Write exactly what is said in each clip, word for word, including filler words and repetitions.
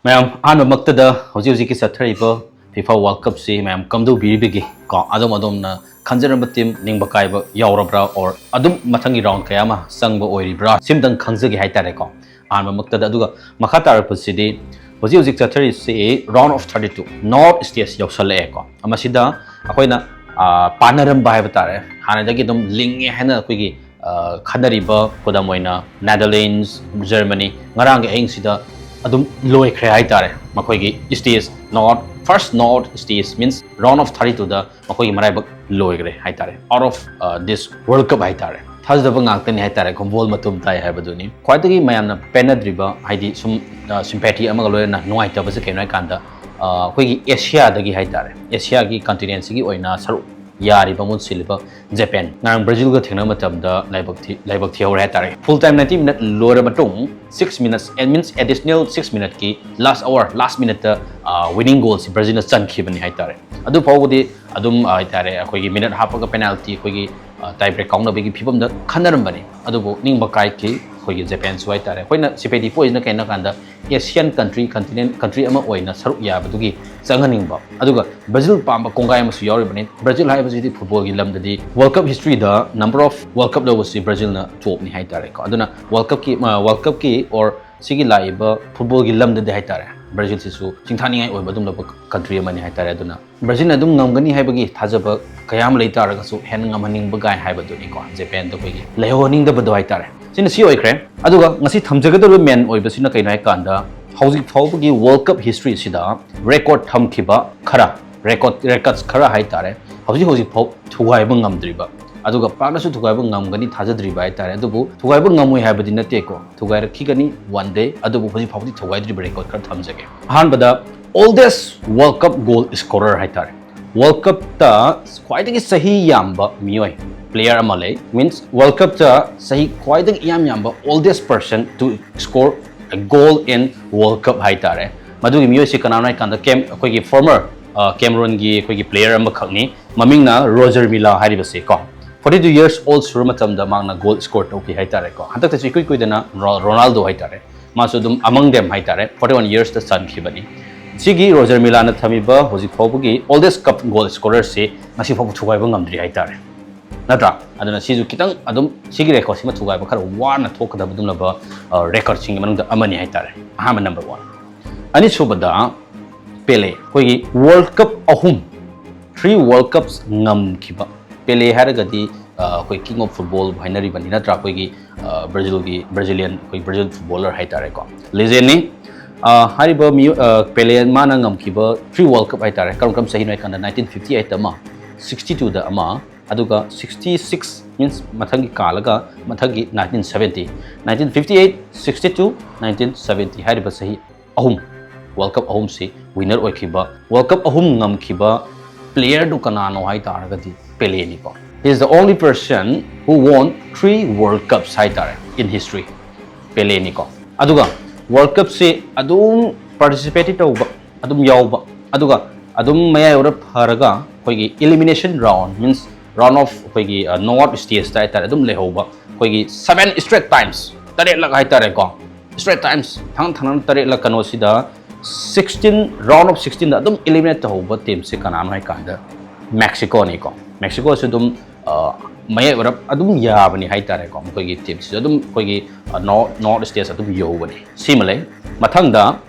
ꯃꯌꯥꯝ, ꯑꯍꯥꯟꯕꯃꯛꯇꯗ ꯍꯧꯖꯤꯛ ꯍꯧꯖꯤꯛꯀꯤ ꯆꯠꯊꯔꯤꯕ FIFA World Cupꯁꯤ ꯃꯌꯥꯝ ꯀꯝꯗꯧꯕꯤꯔꯤꯕꯒꯦ? ꯀꯣ, ꯑꯗꯣꯝ ꯑꯗꯣꯝꯅ ꯈꯟꯖꯔꯝꯕ team ꯅꯤꯡꯕ ꯀꯥꯏꯕ ꯌꯥꯎꯔꯕ꯭ꯔꯥ, or ꯑꯗꯨꯝ ꯃꯊꯪꯒꯤ round ꯀꯌꯥ ꯑꯃ ꯆꯪꯕ ꯑꯣꯏꯔꯤꯕ꯭ꯔꯥ, ꯁꯤꯝꯇꯪ ꯈꯪꯖꯒꯦ ꯍꯥꯏꯇꯥꯔꯦꯀꯣ, ꯑꯍꯥꯟꯕꯃꯛꯇꯗ꯫ ꯑꯗꯨꯒ ꯃꯈꯥ ꯇꯥꯔꯛꯄꯁꯤꯗꯤ ꯍꯧꯖꯤꯛ ꯍꯧꯖꯤꯛ ꯆꯠꯊꯔꯤꯁꯤ round of thirty two, knockout stage ꯌꯧꯁꯜꯂꯛꯑꯦꯀꯣ꯫ ꯃꯁꯤꯗ ꯑꯩꯈꯣꯏꯅ, ꯑ, ꯄꯥꯟꯅꯔꯝꯕ ꯍꯥꯏꯕ ꯇꯥꯔꯦ, ꯍꯥꯟꯅꯗꯒꯤ ꯑꯗꯨꯝ ꯂꯤꯡꯉꯦ ꯍꯥꯏꯅ ꯑꯩꯈꯣꯏꯒꯤ, ꯑ, ꯈꯟꯅꯔꯤꯕ, ꯈꯨꯗꯝ ꯑꯣꯏꯅ Netherlands, Germany, ꯉꯔꯥꯡꯒꯤ ꯑꯍꯤꯡꯁꯤꯗ ꯑꯗꯨꯝ ꯂꯣꯏꯈ꯭ꯔꯦ ꯍꯥꯏꯇꯥꯔꯦ꯫ ꯃꯈꯣꯏꯒꯤ stage, knockout, first knockout stage, means round of thirty twoꯗ ꯃꯈꯣꯏꯒꯤ ꯃꯔꯥꯏꯕꯛ ꯂꯣꯏꯈ꯭ꯔꯦ ꯍꯥꯏꯇꯥꯔꯦ, out of, uh, this World Cup ꯍꯥꯏꯇꯥꯔꯦ꯫ ꯊꯥꯖꯗꯕ ꯉꯥꯛꯇꯅꯤ ꯍꯥꯏꯇꯥꯔꯦ, ꯈꯣꯡꯕꯣꯜ ꯃꯇꯨꯝ ꯇꯥꯏ ꯍꯥꯏꯕꯗꯨꯅꯤ꯫ ꯈ꯭ꯋꯥꯏꯗꯒꯤ ꯃꯌꯥꯝꯅ ꯄꯦꯟꯅꯗ꯭ꯔꯤꯕ, ꯍꯥꯏꯗꯤ ꯁꯨꯝ, ꯑ, sympathy ꯑꯃꯒ ꯂꯣꯏꯅꯅ ꯅꯨꯡꯉꯥꯏꯇꯕꯁꯦ ꯀꯩꯅꯣ ꯍꯥꯏꯀꯥꯟꯗ, ꯑ, ꯑꯩꯈꯣꯏꯒꯤ Asiaꯗꯒꯤ ꯍꯥꯏꯇꯥꯔꯦ, Asiaꯒꯤ continentꯁꯤꯒꯤ ꯑꯣꯏꯅ ꯁꯔꯨꯛ ꯌꯥꯔꯤꯕ ꯃꯍꯨꯠ ꯁꯤꯜꯂꯤꯕ Japan ꯉꯔꯥꯡ Brazilꯒ ꯊꯦꯡꯅꯕ ꯃꯇꯝꯗ ꯂꯥꯏꯕꯛ ꯊꯤ-, ꯂꯥꯏꯕꯛ ꯊꯤꯍꯧꯔꯦ ꯍꯥꯏꯇꯥꯔꯦ꯫ Full time ninety minute ꯂꯣꯏꯔꯕ ꯃꯇꯨꯡ, six minutes, means additional six minuteꯀꯤ last hour, last minuteꯇ, ꯑ, winning goalꯁꯤ Brazilꯅ ꯆꯟꯈꯤꯕꯅꯤ ꯍꯥꯏꯇꯥꯔꯦ꯫ ꯑꯗꯨ ꯐꯥꯎꯕꯗꯤ ꯑꯗꯨꯝ, ꯑ, ꯍꯥꯏꯇꯥꯔꯦ, ꯑꯩꯈꯣꯏꯒꯤ minute ꯍꯥꯞꯄꯒ penalty, ꯑꯩꯈꯣꯏꯒꯤ, ꯑ, tie break ꯀꯥꯎꯅꯕꯒꯤ ꯐꯤꯕꯝꯗ ꯈꯟꯅꯔꯝꯕꯅꯤ꯫ ꯑꯗꯨꯕꯨ ꯅꯤꯡꯕ ꯀꯥꯏꯈꯤ ꯑꯩꯈꯣꯏꯒꯤ Japanꯁꯨ ꯍꯥꯏꯇꯥꯔꯦ꯫ ꯑꯩꯈꯣꯏꯅ sympathy ꯄꯣꯛꯏꯁꯤꯅ ꯀꯩꯅꯣ ꯍꯥꯏ ꯀꯥꯟꯗ Asian country, continent country ꯑꯃ ꯑꯣꯏꯅ ꯁꯔꯨꯛ ꯌꯥꯕꯗꯨꯒꯤ ꯆꯪꯍꯟꯅꯤꯡꯕ, ꯑꯗꯨꯒ Brazil ꯄꯥꯝꯕ ꯀꯣꯡꯒꯥꯏ ꯑꯃꯁꯨ ꯌꯥꯎꯔꯤꯕꯅꯤ꯫ Brazil ꯍꯥꯏꯕꯁꯤꯗꯤ footballꯒꯤ ꯂꯝꯗꯗꯤ World Cup historyꯗ number of World Cup ꯂꯧꯕꯁꯤ Brazilꯅ topꯅꯤ ꯍꯥꯏꯇꯥꯔꯦꯀꯣ꯫ ꯑꯗꯨꯅ World Cupꯀꯤ, ꯑ, World Cupꯀꯤ or ꯁꯤꯒꯤ ꯂꯥꯛꯏꯕ footballꯒꯤ ꯂꯝꯗꯗꯤ ꯍꯥꯏꯇꯥꯔꯦ, Brazilꯁꯤꯁꯨ ꯆꯤꯡꯊꯥꯅꯤꯡꯉꯥꯏ ꯑꯣꯏꯕ ꯑꯗꯨꯝꯂꯕ country ꯑꯃꯅꯤ ꯍꯥꯏꯇꯥꯔꯦ꯫ ꯑꯗꯨꯅ Brazilꯅ ꯑꯗꯨꯝ ꯉꯝꯒꯅꯤ ꯍꯥꯏꯕꯒꯤ ꯊꯥꯖꯕ ꯀꯌꯥ ꯑꯃ ꯂꯩ ꯇꯥꯔꯒꯁꯨ, ꯍꯦꯟꯅ ꯉꯝꯍꯟꯅꯤꯡꯕ ꯀꯥꯏ ꯍꯥꯏꯕꯗꯨꯅꯤꯀꯣ, Japanꯗ ꯑꯩꯈꯣꯏꯒꯤ ꯂꯩꯍꯧꯍꯟꯅꯤꯡꯗꯕꯗꯣ ꯍꯥꯏꯇꯥꯔꯦ꯫ ꯁꯤꯅ ꯁꯤ ꯑꯣꯏꯈ꯭ꯔꯦ꯫ ꯑꯗꯨꯒ ꯉꯁꯤ ꯊꯝꯖꯒꯗꯧꯔꯤꯕ main ꯑꯣꯏꯕꯁꯤꯅ ꯀꯩꯅꯣ ꯍꯥꯏ ꯀꯥꯟꯗ, ꯍꯧꯖꯤꯛ ꯐꯥꯎꯕꯒꯤ World Cup historyꯁꯤꯗ record ꯊꯝꯈꯤꯕ ꯈꯔ, record, records ꯈꯔ ꯍꯥꯏꯇꯥꯔꯦ, ꯍꯧꯖꯤꯛ ꯍꯧꯖꯤꯛ ꯐꯥꯎ ꯊꯨꯒꯥꯏꯕ ꯉꯝꯗ꯭ꯔꯤꯕ, ꯑꯗꯨꯒ ꯄꯥꯛꯅꯁꯨ ꯊꯨꯒꯥꯏꯕ ꯉꯝꯒꯅꯤ ꯊꯥꯖꯗ꯭ꯔꯤꯕ ꯍꯥꯏꯇꯥꯔꯦ꯫ ꯑꯗꯨꯕꯨ ꯊꯨꯒꯥꯏꯕ ꯉꯝꯃꯣꯏ ꯍꯥꯏꯕꯗꯤ ꯅꯠꯇꯦꯀꯣ, ꯊꯨꯒꯥꯏꯔꯛꯈꯤꯒꯅꯤ one day, ꯑꯗꯨꯕꯨ ꯍꯧꯖꯤꯛ ꯐꯥꯎꯕꯗꯤ ꯊꯨꯒꯥꯏꯗ꯭ꯔꯤꯕ record ꯈꯔ ꯊꯝꯖꯒꯦ꯫ ꯑꯍꯥꯟꯕꯗ, oldest World Cup goal scorer ꯍꯥꯏꯇꯥꯔꯦ꯫ World Cupꯇ ꯈ꯭ꯋꯥꯏꯗꯒꯤ ꯆꯍꯤ ꯌꯥꯝꯕ ꯃꯤꯑꯣꯏ, player ꯑꯃ ꯂꯩ, means World Cupꯇ ꯆꯍꯤ ꯈ꯭ꯋꯥꯏꯗꯒꯤ ꯏꯌꯥꯝ ꯌꯥꯝꯕ, oldest person to score a goal in World Cup ꯍꯥꯏꯇꯥꯔꯦ꯫ ꯃꯗꯨꯒꯤ ꯃꯤꯑꯣꯏꯁꯤ ꯀꯅꯥꯅꯣ ꯍꯥꯏ ꯀꯥꯟꯗ, ꯀꯦꯝ-, ꯑꯩꯈꯣꯏꯒꯤ former, ꯑ, Cameroonꯒꯤ ꯑꯩꯈꯣꯏꯒꯤ player ꯑꯃꯈꯛꯅꯤ, ꯃꯃꯤꯡꯅ Roger Milla ꯍꯥꯏꯔꯤꯕꯁꯦ ꯀꯣ꯫ Forty two years old ꯁꯨꯔ ꯃꯇꯝꯗ ꯃꯍꯥꯛꯅ goal score ꯇꯧꯈꯤ ꯍꯥꯏꯇꯥꯔꯦꯀꯣ꯫ ꯍꯟꯗꯛꯇꯁꯨ ꯏꯀꯨꯏ ꯀꯨꯏꯗꯅ ꯔꯣ-, Ronaldo ꯍꯥꯏꯇꯥꯔꯦ, ꯃꯥꯁꯨ ꯑꯗꯨꯝ among them ꯍꯥꯏꯇꯥꯔꯦ, forty one yearsꯇ ꯆꯟꯈꯤꯕꯅꯤ꯫ ꯁꯤꯒꯤ ꯔꯣꯖꯔ ꯃꯤꯂꯥꯅ ꯊꯝꯃꯤꯕ ꯍꯧꯖꯤꯛ ꯐꯥꯎꯕꯒꯤ oldest cup goal scorerꯁꯤ ꯉꯁꯤ ꯐꯥꯎꯕ ꯊꯨꯒꯥꯏꯕ ꯉꯝꯗ꯭ꯔꯤ ꯍꯥꯏꯇꯥꯔꯦ, ꯅꯠꯇ꯭ꯔꯥ? ꯑꯗꯨꯅ ꯁꯤꯁꯨ ꯈꯤꯇꯪ ꯑꯗꯨꯝ ꯁꯤꯒꯤ recordꯁꯤꯃ ꯊꯨꯒꯥꯏꯕ ꯈꯔ ꯋꯥꯅ ꯊꯣꯛꯀꯗꯕ ꯑꯗꯨꯒꯨꯝꯂꯕ recordꯁꯤꯡꯒꯤ ꯃꯅꯨꯡꯗ ꯑꯃꯅꯤ ꯍꯥꯏꯇꯥꯔꯦ꯫ ꯑꯍꯥꯟꯕ number one꯫ ꯑꯅꯤꯁꯨꯕꯗ ꯄꯦꯂꯦ, ꯑꯩꯈꯣꯏꯒꯤ World Cup ꯑꯍꯨꯝ, three World Cups ꯉꯝꯈꯤꯕ ꯄꯦꯂꯦ ꯍꯥꯏꯔꯒꯗꯤ ꯑꯩꯈꯣꯏ king of football ꯍꯥꯏꯅꯔꯤꯕꯅꯤ, ꯅꯠꯇ꯭ꯔꯥ? ꯑꯩꯈꯣꯏꯒꯤ ꯕ꯭ꯔꯥꯖꯤꯜꯒꯤ, Brazilian, ꯑꯩꯈꯣꯏ Brazil footballer ꯍꯥꯏꯇꯥꯔꯦꯀꯣ, legendꯅꯤ꯫ ꯍꯥꯏꯔꯤꯕ ꯃꯤꯑꯣꯏ ꯄꯦꯂꯦ ꯃꯥꯅ ꯉꯝꯈꯤꯕ three World Cup ꯍꯥꯏꯇꯥꯔꯦ, ꯀꯔꯝ ꯀꯔꯝ ꯆꯍꯤꯅꯣ ꯍꯥꯏ ꯀꯥꯟꯗ nineteen fifty eight ꯑꯃ, sixty twoꯗ ꯑꯃ, ꯑꯗꯨꯒ sixty six means ꯃꯊꯪꯒꯤ ꯀꯥꯜꯂꯒ ꯃꯊꯪꯒꯤ nineteen seventy, nineteen fifty eight, sixty two, nineteen seventy ꯍꯥꯏꯔꯤꯕ ꯆꯍꯤ ꯑꯍꯨꯝ, World Cup ꯑꯍꯨꯝꯁꯤ winner ꯑꯣꯏꯈꯤꯕ, World Cup ꯑꯍꯨꯝ ꯉꯝꯈꯤꯕ playerꯗꯨ ꯀꯅꯥꯅꯣ ꯍꯥꯏ ꯇꯥꯔꯒꯗꯤ ꯄꯦꯂꯦꯅꯤꯀꯣ꯫ He is the only person who won three World Cups ꯍꯥꯏꯇꯥꯔꯦ in history, ꯄꯦꯂꯦꯅꯤꯀꯣ꯫ ꯑꯗꯨꯒ World Cupꯁꯤ ꯑꯗꯨꯝ participate ꯇꯧꯕ, ꯑꯗꯨꯝ ꯌꯥꯎꯕ, ꯑꯗꯨꯒ ꯑꯗꯨꯝ ꯃꯌꯥꯏ ꯑꯣꯏꯔꯞ ꯐꯔꯒ ꯑꯩꯈꯣꯏꯒꯤ elimination round means round of ꯑꯩꯈꯣꯏꯒꯤ knockout stageꯇ ꯍꯥꯏꯇꯥꯔꯦ ꯑꯗꯨꯝ ꯂꯩꯍꯧꯕ ꯑꯩꯈꯣꯏꯒꯤ seven straight times, ꯇꯔꯦꯠꯂꯛ ꯍꯥꯏꯇꯥꯔꯦꯀꯣ, straight times ꯊꯪ ꯊꯪꯅꯅ ꯇꯔꯦꯠꯂꯛ ꯀꯩꯅꯣꯁꯤꯗ sixteen, round of sixteenꯗ ꯑꯗꯨꯝ eliminate ꯇꯧꯍꯧꯕ teamꯁꯦ ꯀꯅꯥꯅꯣ ꯍꯥꯏ ꯀꯥꯟꯗ ꯃꯦꯛꯁꯤꯀꯣꯅꯤꯀꯣ꯫ ꯃꯦꯛꯁꯤꯀꯣꯁꯨ ꯑꯗꯨꯝ ꯃꯌꯥꯏ ꯑꯣꯏꯔꯞ ꯑꯗꯨꯝ ꯌꯥꯕꯅꯤ ꯍꯥꯏꯇꯥꯔꯦꯀꯣ, ꯃꯈꯣꯏꯒꯤ teamꯁꯤꯁꯨ ꯑꯗꯨꯝ ꯑꯩꯈꯣꯏꯒꯤ knockout stage ꯑꯗꯨꯝ ꯌꯧꯕꯅꯤ꯫ ꯁꯤꯃ ꯂꯩ꯫ ꯃꯊꯪꯗ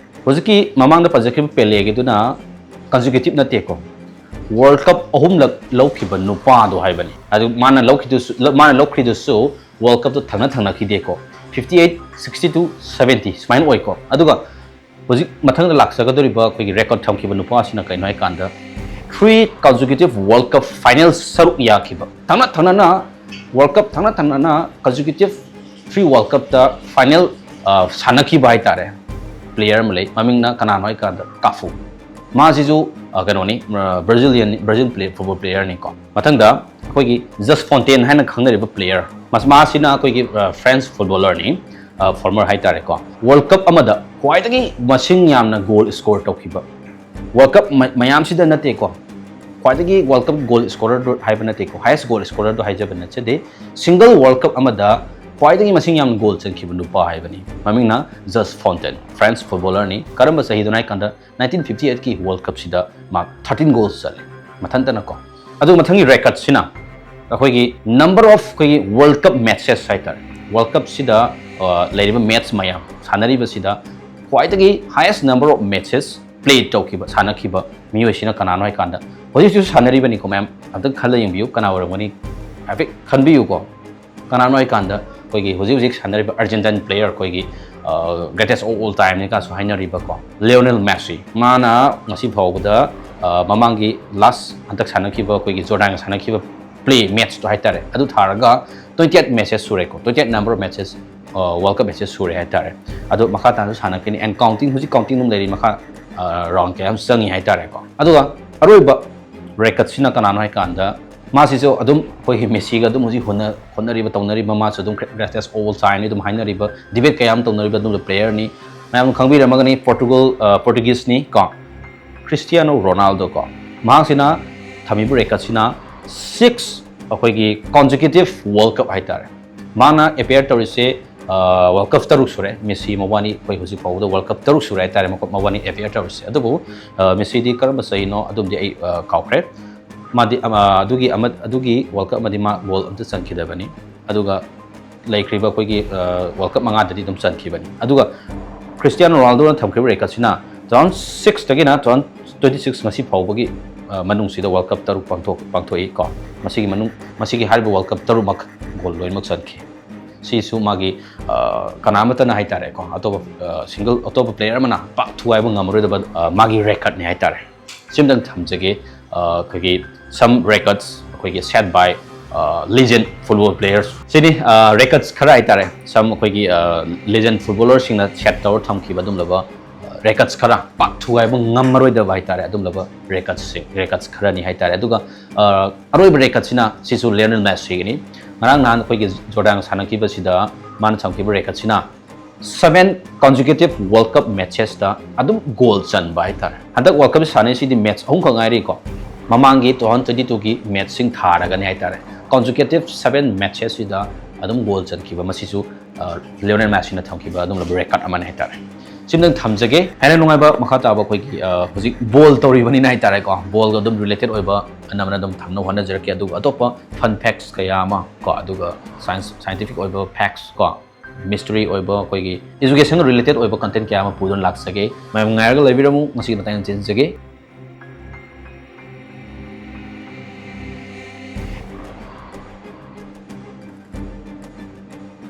ꯍꯧꯖꯤꯛꯀꯤ ꯃꯃꯥꯡꯗ ꯄꯟꯖꯈꯤꯕ ꯄꯦꯂꯦꯒꯤꯗꯨꯅ consecutive ꯅꯠꯇꯦꯀꯣ, World Cup ꯑꯍꯨꯝꯂꯛ ꯂꯧꯈꯤꯕ ꯅꯨꯄꯥꯗꯣ ꯍꯥꯏꯕꯅꯤ꯫ ꯑꯗꯨ ꯃꯥꯅ ꯂꯧꯈꯤꯗꯨꯁꯨ, ꯃꯥꯅ ꯂꯧꯈ꯭ꯔꯤꯗꯨꯁꯨ World Cupꯇꯣ ꯊꯪꯅ ꯊꯪꯅꯈꯤꯗꯦꯀꯣ, fifty eight, sixty two, seventy ꯁꯨꯃꯥꯏꯅ ꯑꯣꯏꯀꯣ꯫ ꯑꯗꯨꯒ ꯍꯧꯖꯤꯛ ꯃꯊꯪꯗ ꯂꯥꯛꯆꯒꯗꯧꯔꯤꯕ ꯑꯩꯈꯣꯏꯒꯤ record ꯊꯝꯈꯤꯕ ꯅꯨꯄꯥꯁꯤꯅ ꯀꯩꯅꯣ ꯍꯥꯏꯀꯥꯟꯗ three consecutive World Cup final ꯁꯔꯨꯛ ꯌꯥꯈꯤꯕ, ꯊꯪꯅ ꯊꯪꯅꯅ World Cup ꯊꯪꯅ ꯊꯪꯅꯅ consecutive three World Cupꯇ final ꯁꯥꯟꯅꯈꯤꯕ ꯍꯥꯏꯇꯥꯔꯦ player ꯑꯃ ꯂꯩ꯫ ꯃꯃꯤꯡꯅ ꯀꯅꯥꯅꯣ ꯍꯥꯏꯀꯥꯟꯗ ꯀꯥꯐꯨ꯫ ꯃꯥꯁꯤꯁꯨ ꯀꯩꯅꯣꯅꯤ, Brazilian, Brazil play, football playerꯅꯤꯀꯣ꯫ ꯃꯊꯪꯗ ꯑꯩꯈꯣꯏꯒꯤ Just Fontaine ꯍꯥꯏꯅ ꯈꯪꯅꯔꯤꯕ player, ꯃꯁ-, ꯃꯥꯁꯤꯅ ꯑꯩꯈꯣꯏꯒꯤ French footballerꯅꯤ, former ꯍꯥꯏꯇꯥꯔꯦꯀꯣ꯫ World Cup ꯑꯃꯗ ꯈ꯭ꯋꯥꯏꯗꯒꯤ ꯃꯁꯤꯡ ꯌꯥꯝꯅ goal score ꯇꯧꯈꯤꯕ, World Cup ꯃ-, ꯃꯌꯥꯝꯁꯤꯗ ꯅꯠꯇꯦꯀꯣ, ꯈ꯭ꯋꯥꯏꯗꯒꯤ World Cup goal scorerꯗꯨ ꯍꯥꯏꯕ ꯅꯠꯇꯦꯀꯣ, highest goal scorerꯗꯨ ꯍꯥꯏꯖꯕ ꯅꯠꯆꯗꯦ꯫ Single World Cup ꯑꯃꯗ ꯈ꯭ꯋꯥꯏꯗꯒꯤ ꯃꯁꯤꯡ ꯌꯥꯝꯅ ꯒꯣꯜ ꯆꯟꯈꯤꯕ ꯅꯨꯄꯥ ꯍꯥꯏꯕꯅꯤ꯫ ꯃꯃꯤꯡꯅ ꯖꯁ ꯐꯣꯟꯇꯦꯟ, ꯐ꯭ꯔꯦꯟꯁ ꯐꯨꯠꯕꯣꯂꯔꯅꯤ꯫ ꯀꯔꯝꯕ ꯆꯍꯤꯗꯅꯣ ꯍꯥꯏ ꯀꯥꯟꯗ ꯅꯥꯏꯟꯇꯤꯟ ꯐꯤꯐꯇꯤ ꯑꯩꯠꯀꯤ ꯋꯥꯔꯜ ꯀꯞꯁꯤꯗ ꯃꯥ ꯊꯥꯔꯇꯤꯟ ꯒꯣꯜꯁ ꯆꯜꯂꯦ ꯃꯊꯟꯇꯅꯀꯣ꯫ ꯑꯗꯨꯒ ꯃꯊꯪꯒꯤ ꯔꯦꯀꯠꯁꯤꯅ ꯑꯩꯈꯣꯏꯒꯤ ꯅꯝꯕꯔ ꯑꯣꯐ ꯑꯩꯈꯣꯏꯒꯤ ꯋꯥꯔꯜ ꯀꯞ ꯃꯦꯠꯁꯦꯁ ꯍꯥꯏꯇꯥꯔꯦ꯫ ꯋꯥꯔꯜ ꯀꯞꯁꯤꯗ ꯂꯩꯔꯤꯕ ꯃꯦꯠꯁ ꯃꯌꯥꯝ ꯁꯥꯟꯅꯔꯤꯕꯁꯤꯗ ꯈ꯭ꯋꯥꯏꯗꯒꯤ highest number of matches play ꯇꯧꯈꯤꯕ, ꯁꯥꯟꯅꯈꯤꯕ ꯃꯤꯑꯣꯏꯁꯤꯅ ꯀꯅꯥꯅꯣ ꯍꯥꯏ ꯀꯥꯟꯗ, ꯍꯧꯖꯤꯛ ꯍꯧꯖꯤꯛꯁꯨ ꯁꯥꯟꯅꯔꯤꯕꯅꯤꯀꯣ ꯃꯌꯥꯝ, ꯑꯝꯇꯪ ꯈꯜꯂ ꯌꯦꯡꯕꯤꯌꯨ ꯀꯅꯥ ꯑꯣꯏꯔꯝꯒꯅꯤ, ꯍꯥꯏꯐꯦꯠ ꯈꯟꯕꯤꯌꯨꯀꯣ꯫ ꯀꯅꯥꯅꯣ ꯍꯥꯏ ꯀꯥꯟꯗ ꯑꯩꯈꯣꯏꯒꯤ ꯍꯧꯖꯤꯛ ꯍꯧꯖꯤꯛ ꯁꯥꯟꯅꯔꯤꯕ Argentine player, ꯑꯩꯈꯣꯏꯒꯤ greatest of all time ꯅꯤ ꯀꯥꯁꯨ ꯍꯥꯏꯅꯔꯤꯕꯀꯣ, ꯂꯤꯑꯣꯅꯦꯜ ꯃꯦꯁꯤ꯫ ꯃꯥꯅ ꯉꯁꯤ ꯐꯥꯎꯕꯗ ꯃꯃꯥꯡꯒꯤ ꯂꯥꯁ ꯍꯟꯗꯛ ꯁꯥꯟꯅꯈꯤꯕ ꯑꯩꯈꯣꯏꯒꯤ ꯖꯣꯔꯗꯥꯟꯒ ꯁꯥꯟꯅꯈꯤꯕ ꯄ꯭ꯂꯦ ꯃꯦꯠꯁꯇꯣ ꯍꯥꯏꯇꯥꯔꯦ, ꯑꯗꯨ ꯊꯥꯔꯒ twenty eight matches ꯁꯨꯔꯦꯀꯣ, twenty eight number of matches world cup matches ꯁꯨꯔꯦ ꯍꯥꯏꯇꯥꯔꯦ꯫ ꯑꯗꯣ ꯃꯈꯥ ꯇꯥꯅꯁꯨ ꯁꯥꯟꯅꯈꯤꯅꯤ꯫ And counting, ꯍꯧꯖꯤꯛ counting ꯑꯗꯨꯝ ꯂꯩꯔꯤ, ꯃꯈꯥ ꯔꯥꯎꯟ ꯀꯌꯥ ꯑꯃ ꯆꯪꯉꯤ ꯍꯥꯏꯇꯥꯔꯦꯀꯣ꯫ ꯑꯗꯨꯒ ꯑꯔꯣꯏꯕ ꯔꯦꯀꯠꯁꯤꯅ ꯀꯅꯥꯅꯣ ꯍꯥꯏ ꯀꯥꯟꯗ, ꯃꯥꯁꯤꯁꯨ ꯑꯗꯨꯝ ꯑꯩꯈꯣꯏꯒꯤ ꯃꯦꯁꯤꯒ ꯑꯗꯨꯝ ꯍꯧꯖꯤꯛ ꯍꯣꯠꯅ ꯍꯣꯠꯅꯔꯤꯕ ꯇꯧꯅꯔꯤꯕ, ꯃꯥꯁꯨ ꯑꯗꯨꯝ greatest of all time ꯅꯤ ꯑꯗꯨꯝ ꯍꯥꯏꯅꯔꯤꯕ, ꯗꯤꯕꯦꯠ ꯀꯌꯥ ꯑꯃ ꯇꯧꯅꯔꯤꯕ ꯑꯗꯨꯒꯨꯝꯕ ꯄ꯭ꯂꯦꯌꯔꯅꯤ꯫ ꯃꯌꯥꯝ ꯈꯪꯕꯤꯔꯝꯃꯒꯅꯤ, ꯄꯣꯔꯇꯨꯒꯜ, ꯄꯣꯔꯇꯨꯒꯤꯁꯅꯤ ꯀꯣ, ꯈ꯭ꯔꯤꯁꯇꯤꯌꯥꯅꯣ ꯔꯣꯅꯥꯜꯗꯣ ꯀꯣ꯫ ꯃꯍꯥꯛꯁꯤꯅ ꯊꯝꯃꯤꯕ ꯔꯦꯀꯠꯁꯤꯅ ꯁꯤꯛꯁ ꯑꯩꯈꯣꯏꯒꯤ consecutive ꯋꯥꯔꯜ ꯀꯞ ꯍꯥꯏꯇꯥꯔꯦ꯫ ꯃꯥꯅ ꯑꯦꯄꯤꯌꯔ ꯇꯧꯔꯤꯁꯦ ꯋꯥꯔꯜ ꯀꯞ ꯇꯔꯨꯛ ꯁꯨꯔꯦ꯫ ꯃꯦꯁꯤ ꯃꯕꯥꯅꯤ ꯑꯩꯈꯣꯏ ꯍꯧꯖꯤꯛ ꯐꯥꯎꯕꯗ ꯋꯥꯔꯜ ꯀꯞ ꯇꯔꯨꯛ ꯁꯨꯔꯦ ꯍꯥꯏꯇꯥꯔꯦ ꯃꯈꯣꯏ ꯃꯕꯥꯅꯤ ꯑꯦꯄꯤꯌꯔ ꯇꯧꯔꯤꯁꯦ꯫ ꯑꯗꯨꯕꯨ ꯃꯦꯁꯤꯗꯤ ꯀꯔꯝꯕ ꯆꯍꯤꯅꯣ ꯑꯗꯨꯝꯗꯤ ꯑꯩ ꯀꯥꯎꯈ꯭ꯔꯦ꯫ ꯃꯥꯗꯤ ꯑꯗꯨꯒꯤ ꯑꯃ ꯑꯗꯨꯒꯤ ꯋꯥꯔꯜ ꯀꯞ ꯑꯃꯗꯤ ꯃꯥ ꯒꯣꯜ ꯑꯝꯇ ꯆꯟꯈꯤꯗꯕꯅꯤ꯫ ꯑꯗꯨꯒ ꯂꯩꯈ꯭ꯔꯤꯕ ꯑꯩꯈꯣꯏꯒꯤ ꯋꯥꯔꯜ ꯀꯞ ꯃꯉꯥꯗꯗꯤ ꯑꯗꯨꯝ ꯆꯟꯈꯤꯕꯅꯤ꯫ ꯑꯗꯨꯒ ꯈ꯭ꯔꯤꯁꯇꯤꯌꯥꯅꯣ ꯔꯣꯅꯥꯜꯗꯣꯅ ꯊꯝꯈ꯭ꯔꯤꯕ ꯔꯦꯀꯠꯁꯤꯅ two thousand six ꯇꯒꯤꯅ two thousand twenty six ꯉꯁꯤ ꯐꯥꯎꯕꯒꯤ ꯃꯅꯨꯡꯁꯤꯗ ꯋꯥꯔꯜ ꯀꯞ ꯇꯔꯨꯛ ꯄꯥꯡꯊꯣꯛ ꯄꯥꯡꯊꯣꯛꯏ ꯀꯣ꯫ ꯃꯁꯤꯒꯤ ꯃꯅꯨꯡ ꯃꯁꯤꯒꯤ ꯍꯥꯏꯔꯤꯕ ꯋꯥꯔꯜ ꯀꯞ ꯇꯔꯨꯛꯃꯛ ꯒꯣꯜ ꯂꯣꯏꯅꯃꯛ ꯆꯟꯈꯤ꯫ ꯁꯤꯁꯨ ꯃꯥꯒꯤ ꯀꯅꯥ ꯑꯃꯠꯇꯅ ꯍꯥꯏꯇꯥꯔꯦꯀꯣ, ꯑꯇꯣꯞꯄ ꯁꯤꯡꯒꯜ ꯑꯇꯣꯞꯄ ꯄ꯭ꯂꯦꯌꯔ ꯑꯃꯅ ꯄꯥꯛ ꯊꯨꯒꯥꯏꯕ ꯉꯝꯃꯔꯣꯏꯗꯕ ꯃꯥꯒꯤ ꯔꯦꯀꯠꯅꯤ ꯍꯥꯏꯇꯥꯔꯦ꯫ ꯁꯤꯝꯇꯪ ꯊꯝꯖꯒꯦ꯫ ꯑꯩꯈꯣꯏꯒꯤ some records ꯑꯩꯈꯣꯏꯒꯤ set by legend football players꯫ ꯁꯤꯅꯤ ꯔꯦꯀꯠꯁ ꯈꯔ ꯍꯥꯏꯇꯥꯔꯦ, some ꯑꯩꯈꯣꯏꯒꯤ ꯂꯤꯖꯦꯟ ꯐꯨꯠꯕꯣꯂꯔꯁꯤꯡꯅ ꯁꯦꯠ ꯇꯧꯔ ꯊꯝꯈꯤꯕ ꯑꯗꯨꯝꯂꯕ ꯔꯦꯀꯠꯁ ꯈꯔ, ꯄꯥꯛ ꯊꯨꯒꯥꯏꯕ ꯉꯝꯃꯔꯣꯏꯗꯕ ꯍꯥꯏꯇꯥꯔꯦ, ꯑꯗꯨꯝꯂꯕ ꯔꯦꯀꯠꯁꯁꯤꯡ ꯔꯦꯀꯠꯁ ꯈꯔꯅꯤ ꯍꯥꯏꯇꯥꯔꯦ꯫ ꯑꯗꯨꯒ ꯑꯔꯣꯏꯕ ꯔꯦꯀꯠꯁꯤꯅ ꯁꯤꯁꯨ ꯂꯤꯑꯣꯅꯦꯜ ꯃꯦꯁꯤꯒꯤꯅꯤ꯫ ꯉꯔꯥꯡ ꯅꯍꯥꯟ ꯑꯩꯈꯣꯏꯒꯤ ꯖꯣꯔꯗꯥꯟ ꯁꯥꯟꯅꯈꯤꯕꯁꯤꯗ ꯃꯥꯅ ꯊꯝꯈꯤꯕ ꯔꯦꯀꯠꯁꯤꯅ seven consecutive World Cup matchesꯇ ꯑꯗꯨꯝ ꯒꯣꯜ ꯆꯟꯕ ꯍꯥꯏꯇꯥꯔꯦ꯫ ꯍꯟꯗꯛ ꯋꯥꯔꯜ ꯀꯞ ꯁꯥꯟꯅꯩꯁꯤꯗꯤ ꯃꯦꯠꯆ ꯑꯍꯨꯝꯈꯛ ꯉꯥꯏꯔꯤꯀꯣ, ꯃꯃꯥꯡꯒꯤ two thousand twenty twoꯒꯤ ꯃꯦꯠꯆꯁꯤꯡ ꯊꯥꯔꯒꯅꯤ ꯍꯥꯏꯇꯥꯔꯦ꯫ Consecutive seven matchesꯁꯤꯗ ꯑꯗꯨꯝ ꯒꯣꯜ ꯆꯟꯈꯤꯕ, ꯃꯁꯤꯁꯨ ꯂꯤꯑꯣꯅꯦꯜ ꯃꯦꯁꯤꯅ ꯊꯝꯈꯤꯕ ꯑꯗꯨꯝꯂꯕ ꯔꯦꯀꯣꯔꯗ ꯑꯃꯅꯤ ꯍꯥꯏꯇꯥꯔꯦ꯫ ꯁꯤꯝꯇꯪ ꯊꯝꯖꯒꯦ꯫ ꯍꯦꯟꯅ ꯅꯨꯡꯉꯥꯏꯕ ꯃꯈꯥ ꯇꯥꯕ ꯑꯩꯈꯣꯏꯒꯤ, ꯑ, ꯍꯧꯖꯤꯛ ꯕꯣꯜ ꯇꯧꯔꯤꯕꯅꯤꯅ ꯍꯥꯏꯇꯥꯔꯦꯀꯣ, ꯕꯣꯜꯒ ꯑꯗꯨꯝ ꯔꯤꯂꯦꯇꯦꯠ ꯑꯣꯏꯕ ꯑꯅꯝꯕꯅ ꯑꯗꯨꯝ ꯊꯝꯅꯕ ꯍꯣꯠꯅꯖꯔꯛꯀꯦ꯫ ꯑꯗꯨꯒ ꯑꯇꯣꯞꯄ ꯐꯟ ꯐꯦꯛꯁ ꯀꯌꯥ ꯑꯃ ꯀꯣ, ꯑꯗꯨꯒ ꯁꯥꯏꯟꯁ, ꯁꯥꯏꯟꯇꯤꯐꯤꯛ ꯑꯣꯏꯕ ꯐꯦꯛꯁ ꯀꯣ, ꯃꯤꯁꯇ꯭ꯔꯤ ꯑꯣꯏꯕ, ꯑꯩꯈꯣꯏꯒꯤ ꯏꯖꯨꯀꯦꯁꯟꯒ ꯔꯤꯂꯦꯇꯦꯠ ꯑꯣꯏꯕ ꯀꯟꯇꯦꯟ ꯀꯌꯥ ꯑꯃ ꯄꯨꯗꯨꯅ ꯂꯥꯛꯆꯒꯦ꯫ ꯃꯌꯥꯝ ꯉꯥꯏꯔꯒ ꯂꯩꯕꯤꯔꯝꯃꯨ꯫ ꯉꯁꯤꯒꯤ ꯃꯇꯥꯡ ꯌꯥꯝ ꯆꯦꯟꯖꯒꯦ꯫